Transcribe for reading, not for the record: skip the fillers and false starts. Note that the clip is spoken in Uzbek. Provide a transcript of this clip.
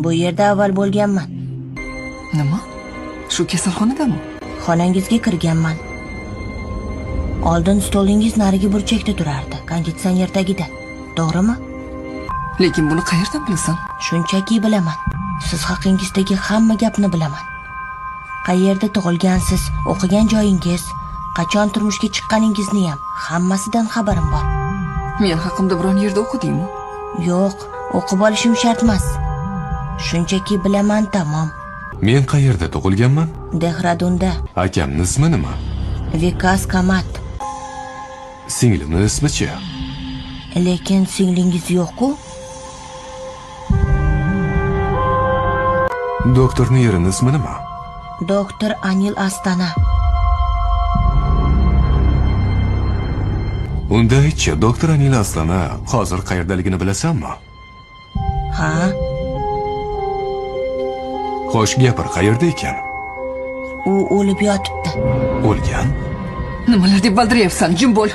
Bu yerda avval bo'lganman. Nima? Shu kasalxonadami? Xonangizga kirganman. Oldin stolingiz narigi burchakda turardi, konditsioner tagida. To'g'rimi? Lekin buni qayerdan bilasan? Shunchaki bilaman. Siz haqingizdagi hamma gapni bilaman. Qayerda tug'ilgansiz, o'qigan joyingiz, qachon turmushga chiqqaningizni ham hammasidan xabarim bor. Men haqimda biron yerda o'qidingmi? Yo'q, o'qib olishim shart emas. Shunchaki bilaman, tamom. Men qayerda tug'ilganman? Dehradunda Akamni ismi nima? Vikas Kamat. Singlimni ismichi? Lekin singlingiz yo'q-ku. Doktorni erini ismi nima? Doktor Anil Astana. Unda aytchi, doktor Anil Aslana hozir qayerdaligini bilasanmi? Ha, Xo'sh, gapir, qayerda ekan? u o'lib yotibdi. O'lgan? Nimalar deb valdirayapsan? Jim bo'l.